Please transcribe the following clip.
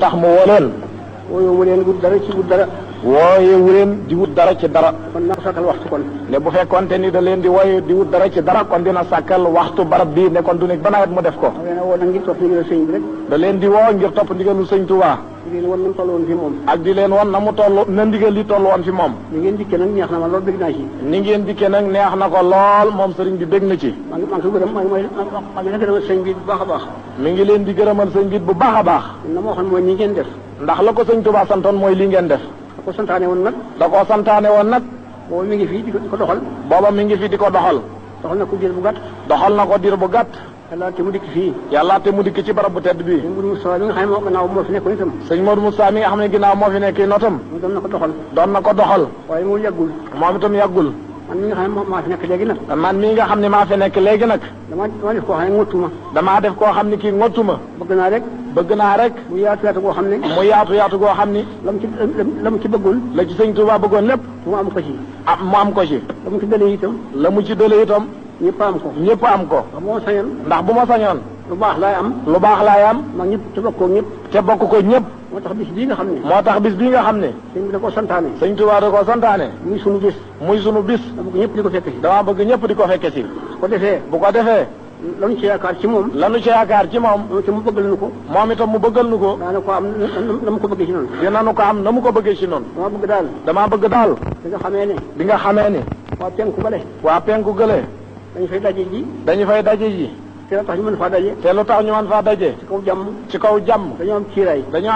tax mu woo leen. wooyewu leen wut dara ci wut dara. wooyewu leen di wut dara ci dara. kon na ko sàkkal waxtu kon. ne bu fekkonte ni da leen di wooye di wut dara ci dara kon dina sàkkal waxtu barab bii ne kon du nekk ba nawet mu def ko. da leen a woo nag ngir topp ndigalu sëñ bi rek. da leen di woo ngir topp ndigalu sëñ Tuubaa. di leen won na mu toll woon fi moom. ak di leen won na mu toll na ndigal li toll woon fi moom. ni ngeen dikkee nag neex na ma lool bëgg naa ci. ni ngeen dikkee nag neex na ko lool moom sëriñ bi bég na ci. maa ngi ko gërëm maa ngi gërëmal sëñ bi bu baax a baax. mi ngi leen di gërëmal sëñ bi bu baax a baax. na moo xam mooy ni ngeen def. ndax la ko sëñ Tuubaa santoon mooy lii ngeen def. da ko santaane woon nag. da koo santaane woon nag. booba mi ngi fii di ko doxal. booba mi ngi fi di ko doxal. doxal na ko diir bu gàtt. doxal na ko diir bu gàtt. yàlla te mu dikk fii. yàlla te mu dikk ci barab bu tedd bii. sëñ Modou Moustapha mi nga xam ne moo gannaaw moo fi nekkoon itam. sëñ Modou Moustapha mi nga xam ne ginnaaw moo fi nekk notam. doon na ko doxal. doon na ko doxal. waaye mu yàggul. moom itam yàggul. man mi nga xam ne maa fi nekk léegi nag. man mii nga xam ne maa fi nekk léegi nag. dama def koo xam ne ngottuma. damaa def koo xam ne kii ngottuma. bëgg naa rek. bëgg naa rek. mu yaatu yaatu goo xam ne. mu yaatu goo xam ni. la mu ci bëggoon. la ci sëñ Tuubaa bëggoon lépp. mu am ko ci. mu am ko ci. la mu ci dëlee itam. la mu ci dëlee itam. ñëpp am ko. ñëpp am ko. ndax bu ma sañoon. ndax bu ma sañoon. lu baax laay am. lu baax laay am. mag ñëpp te bokkoo ñëpp. te bokk ko ñëpp. moo tax bis bii nga xam ne. moo tax bis bii nga xam ne. sëñ bi da koo santaane. sëñ Tuubaa da koo santaane. muy sunu bis. muy sunu bis. dama bëgg ñëpp di ko fekke si. dama bëgg ñëpp di ko fekke si. su ko defee. bu ko defee. lanu ci yaakaar ci moom. lanu ci yaakaar ci moom. moom itam mu bëggal nu ko. moom itam mu bëggal nu ko. daana ko am na mu ko bëggee ci noonu. dinañu ko am na mu ko bëggee ci noonu. dama bëgg daal. damaa bëgg daal. bi nga xamee ne. bi nga xamee ni. waa penku bale. waa penku gële. dañu fay daje ji. dañu fay daje ji. te lu tax ñu mën faa daje. te lu tax ñu mën faa daje. ci kaw jàmm. ci kaw jàmm. dañoo am kiiraay. dañoo